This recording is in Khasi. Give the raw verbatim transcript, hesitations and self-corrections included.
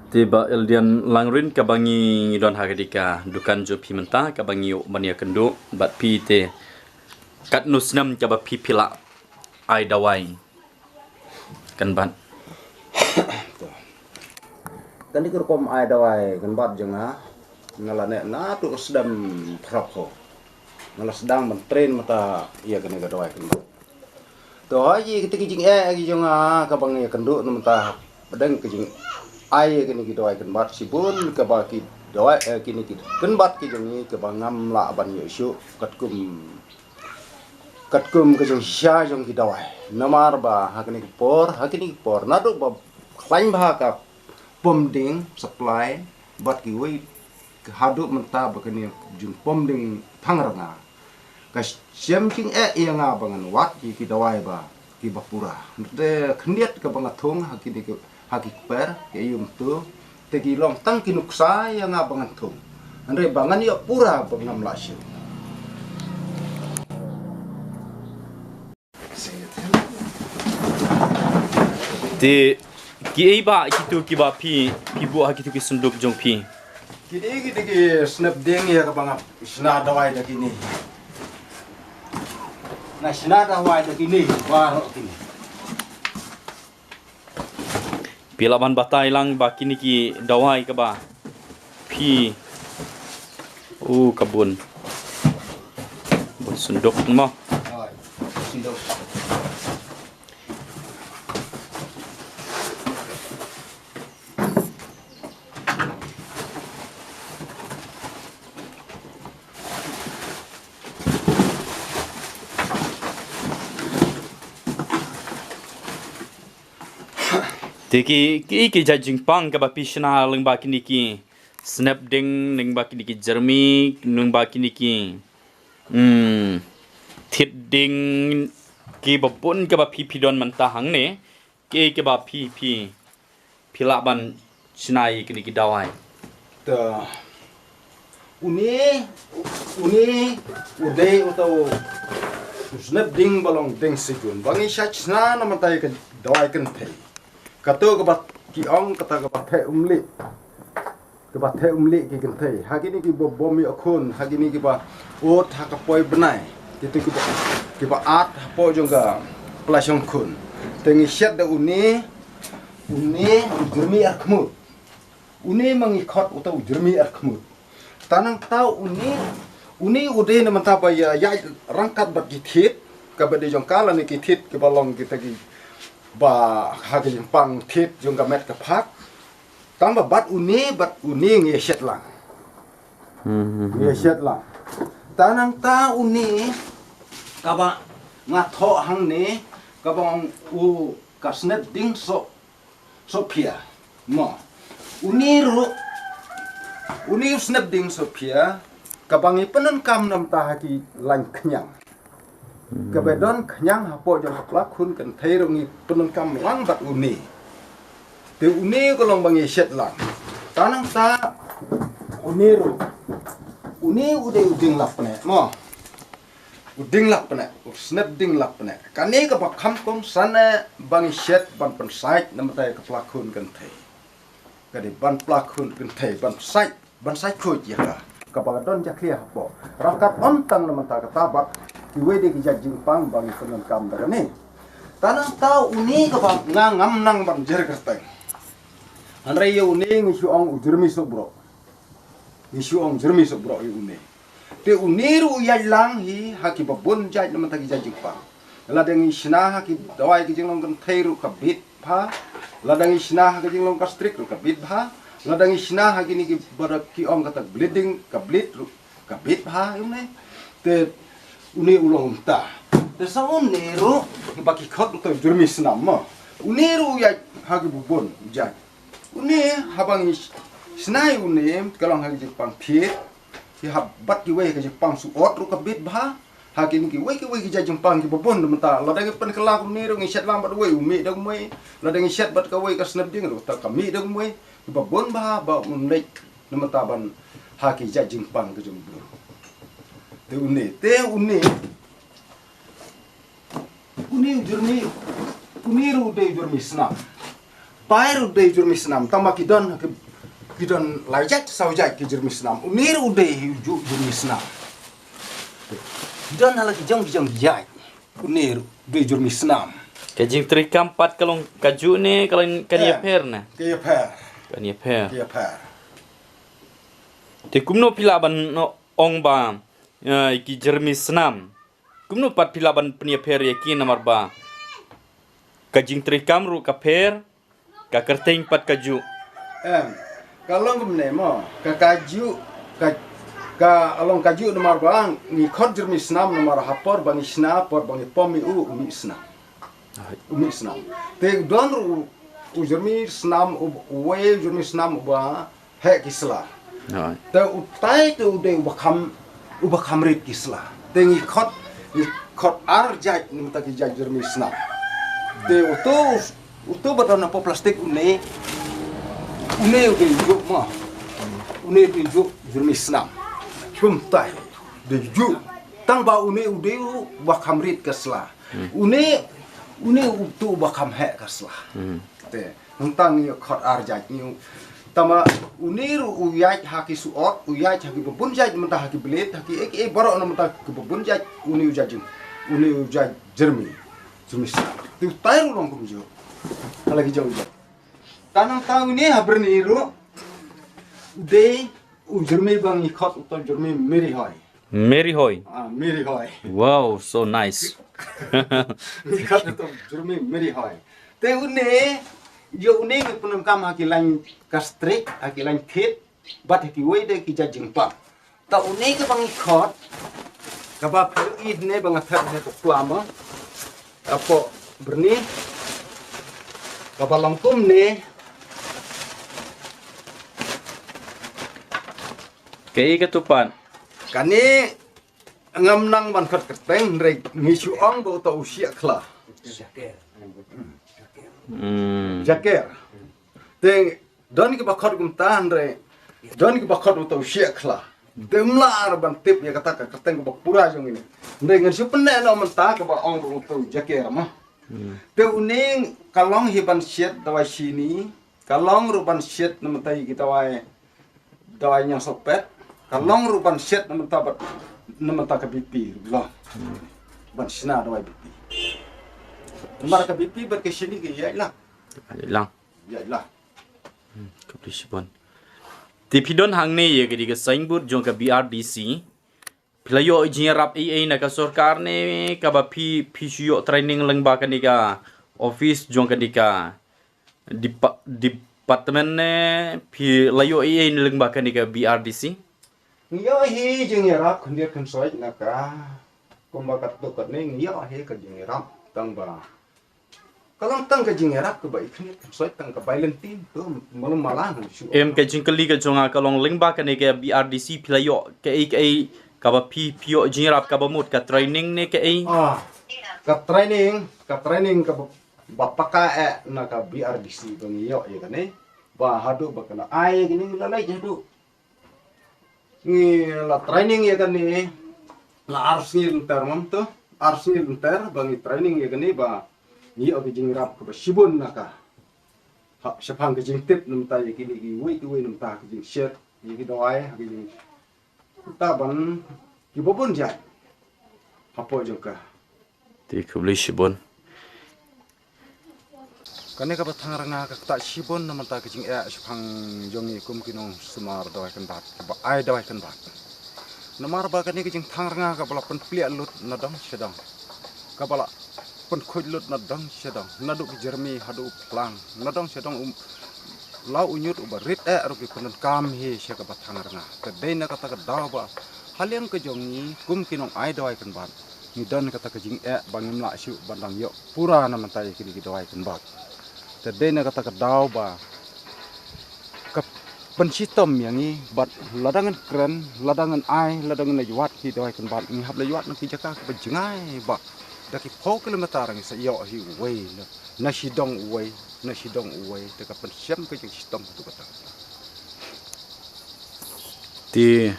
Te Bah Eldian Langrin, kaba ngi don ha kane ka dukan jong phi mynta, kaba ngi ïoh ban ïakynduh bad phi te, katno snem kaba phi phi la ai dawai kynbat? Kane ka rukom ai dawai kynbat jong nga, nga la neh naduh snem phra phew. Nga la sdang ban train mynta ïa kane ka dawai kynbat. To, ha ïa kita ki jingeh ki jong nga kaba nga ïakynduh na mynta, pdeng ka jingai kine ki dawai kynbat, shibun kaba ki dawai, eh, kine ki kynbat ki jong ngi kaba ngam lah ban ïoh shuh katkum, katkum ka jingshisha jong ki dawai. Namar ba ha kine ki por, ha kine ki por naduh ba khlaiñ bha ka pumping supply bad kiwei, haduh mynta ba kane jingpumping phang ranga, ka shem jingeh ïa nga ba ngan wad ïa ki dawai ba kiba pura. Te khyndiat kaba nga thung ha kine ki, ha ki kper ki aïom tu, te ki long tang ki nuksa ïa nga ba ngan thung. Hynrei ba ngan ïoh pura ba ngam lah shuh. Te kiei ba kitu kiba phi, phi buh ha kitu ki synduk jong phi? Kine, kine ki snep dieng ïa kaba nga shna dawai da kine. Nga shna dawai da kine, baroh kine. Phi lah ban batai lang ba kine ki dawai kaba phi, u, ka bun, bun synduk mo. Hooid, synduk. Te ki, ki, ki jait jingpang kaba phi shna lyngba kine ki snep dieng, lyngba kine ki jyrmi, lyngba kine ki, hmm, thied dieng, kiba bun kaba phi, phi don mynta hangne, ki, kiba phi, phi, phi lah ban shna ïa kine ki dawai? Ta, une, une u dei uta u snep dieng ba long dieng sejun ba ngi shait shna na mynta ïa ka dawai kynthei. Kato kaba ki ong kata kaba theh umlieh, kaba theh umlieh ki kynthei. Ha kine kiba bym ïoh khun, ha kine kiba ud ha ka poi bnai, kito kiba, kiba ad hapoh jong ka pla shongkhun. Te ngi shet da une, une u jyrmi arkhmut. Une ma ngi khot uta u jyrmi arkhmut. Ta nangta une, une u dei na mynta ba ïa, ïa ryngkat bad ki thied kaba dei jong ka lane ki thied kiba long kita kiba ha ka jingpang thied jong ka met ka phad. Tang ba bad une, bad une ngi ïa shet lang. Hmm. Ngi ïa shet lang. Ta nangta une kaba nga thoh hangne, kaba ong u ka snep dieng soh, sohphia. Mo. Une ruh, une u snep dieng sohphia, kaba ngi pyndonkam na mynta ha ki lain khñiang. Kaba don khñiang hapoh jong ka pla khun kynthei ruh ngi pyndonkam lang bad une. Te une ka long ba ngi shet lang. Ta nangta une ruh, une u dei u dieng lapneh, mo. U dieng lapneh, u snep dieng lapneh. Kane kaba kham kongsan eh ba ngi shet ban pynsait na mynta ïa ka pla khun kynthei. Ka dei ban pla khun kynthei, ban sait, ban sait khuid ïa ka, kaba ka don jakhlia hapoh. Ryngkat ym tang na mynta kata bad kiwei de ki jait jingpang ba ngi pyndonkam da kane. Ta nangta une kaba nga ngam nang ban jer kyrteng. Hynrei ïa une ngi shu ong u jyrmi sohbroh. Ngi shu ong jyrmi sohbroh ïa une. Te une ruh u ïaid lang hi ha kiba bun jait na mynta ki jait jingpang. Lada ngi shna ha ki dawai ki jinglong kynthei ruh ka bit bha. Lada ngi shna ha ki jinglong gastric ruh ka bit bha. Lada ngi shna ha kine kiba da ki ong kata bleeding, ka bleed ruh ka bit bha, une. Te une u long kumta. Te sa une ruh kiba ki khot uta u jyrmi snam mo. Une ruh u ïaid ha kiba bun jait. Une haba ngi shna ïa une ka long ha ka jingpang thied. Ki hap bad kiwei ka jingpang suot ruh ka bit bha. Ha kine kiwei kiwei ki jait jingpang kiba bun na mynta. Lada ngi pynkylla kumne ruh ngi shet lang bad uwei u mih da kumwei. Lada ngi shet bad kawei ka snep dieng ruh ta ka mih da kumwei. Kiba bun bha ba un leit na mynta ban ha ki jait jingpang ka jong u briew. Te une, te une. Une u jyrmi, une ruh u dei u jyrmi snam. Utai ruh u dei u jyrmi snam, tang ba ki don, ki, ki don lai jait saw jait ki jyrmi snam. Une ruh u dei u ju-, jyrmi snam. Ki don ha la ki jong ki jong ki jait. Une ruh u dei u jyrmi snam. Ka jingtrei kam pat ka long kajuh ne ka long kane, eh, ïapher ne? Ka ïapher. Kane ïapher. Ka ïapher. Te kumno phi lah ban ong ba, eh, ki jyrmi snam? Kumno pat phi lah ban pynïapher ïa ki namar ba ka jingtrei kam ruh ka pher, ka kyrteng pat kajuh? Em, ka long kumne mo, ka kajuh, ka, ka long kajuh namar ba ngi khot jyrmi snam namar ha por ba ngi shna, por ba ngi pom ïa u, u mih snam. U mih snam. Te don ruh u, u jyrmi snam u, uwei u jyrmi snam uba heh ki sla. Hooid. Te utai te u dei uba kham, uba kham rit ki sla. Te ngi khot, ngi khot ar jait na bynta ki jait jyrmi snam. Te uto, uto ba don hapoh plastik une, une u dei u juh mo. Une u dei u juh jyrmi snam. Kumtai. Dei u juh. Tang ba une u dei uba kham rit ka sla. Hmm. Une, une uto uba kham heh ka sla. Hmm. Te, nangta ngi khot ar jait ngi. Tangba une ruh u ïaid ha ki suot, u ïaid ha kiba bun jait, mynta ha ki blade, ha ki ei ei baroh na mynta kiba bun jait, une u jait jyrmi. Une u jait jyrmi. Jyrmi snam. Te utai ruh long kumjuh. Ha la ki jong jait. Te nangta une ha Byrni ruh. U dei u jyrmi ba ngi khot uto u jyrmi Mary Hoi. Mary Hoi. Ah, Mary Hoi. Wow, so nice. Ngi khot uto u jyrmi Mary Hoi. Te une, ïa une ngi pyndonkam ha ki lain ka strik, ha ki lain thied, bad ha kiwei de ki jait jingpang. Te une kaba ngi khot, kaba phi ïohi ne ba nga thep ne ka pla mo. Hapoh Byrni, kaba long kumne. Kaei katu pat? Kane ngam nang ban khot kyrteng, hynrei ngi shu ong ba uto u shiah khla. Hmm. Jaker. Te don kiba khot kumta, hynrei don kiba khot uto u shiah khla. Te ym lah ar ban tip ïa kata ka kyrteng kaba pura jong ngi. Hynrei ngan shu pynneh noh mynta kaba ong ba uto u jaker mo. Hmm. Te une ka long hi ban shet dawai shini, ka long ruh ban shet na mynta ïa ki dawai, dawai ñiang sohpet, ka long ruh ban shet na mynta bad, na mynta ka B P ruh long. Ban shna dawai B P. Namar ka B P bad ka shini ki ïaid lang. Ïaid lang. Ïaid lang. Hmm, khublei shibun. Te phi don hangne ïa kane ka signboard jong ka B R D C. Phi la ïoh jingïarap ei ei na ka sorkar ne kaba phi, phi shu ïoh training lyngba kane ka office jong kane ka depa-, department ne phi la ïoh ei ei lyngba kane ka B R D C? Ngi ïoh hi jingïarap khyndiat khynsoit na ka, kumba katto katne ngi ïoh hi ka jingïarap tang ba ka long tang ka jingïarap kaba i khyndiat khynsoit tang ka bai lynti to malu mala ngan shu. Em, ka jingkylli ka jong nga ka long lyngba kane ka B R D C phi la ïoh kaei kaei kaba phi, phi ïoh jingïarap kaba mut ka training ne kaei? Ah, ka training, ka training kaba, ba paka eh na ka B R D C ba ngi ïoh ïa kane. Ba haduh ba kane ai kane la lai haduh. Ngi la training ïa kane la ar sngi lynter mo to, ar sngi lynter ba ngi training ïa kane ba ngi ïoh ka jingïarap kaba shibun na ka. Ha, shaphang ka jingtip na mynta ïa kine kiwei kiwei na mynta ka jingshet ïa ki dawai ha ka jing. Mynta ban kiba bun jait hapoh jong ka. Te khublei shibun. Kane kaba thang rnga ka ktah shibun na mynta ka jingeh shaphang jong ngi kum ki nongsumar dawai kynbat, kaba ai dawai kynbat. Namar ba kane ka jingthang rnga kaba la pynpliah lut na dong sha dong, kaba la pynkhuid lut na dong sha dong, naduh ki jermi haduh u phlang, na dong sha dong, um, la u ñiut uba rit eh ruh ki pyndonkam hi sha kaba thang rnga. Te dei na kata ka daw ba ha liang ka jong ngi kum ki nong ai dawai kynbat, ngi don kata ka jingeh ba ngim lah shuh ban dang ïoh pura na mynta ïa kine ki dawai kynbat. Te dei na kata ka daw ba ka pynshitom ïa ngi bad lada ngan kren, lada ngan ai, lada ngan leit wad ki dawai kynbat, ngi hap leit wad na ki jaka kiba jngai ba da ki phew kilometer ngi sa ïoh hi uwei na, na shi dong uwei, na shi dong uwei, te ka pynshem ka jingshitom katu kata. Te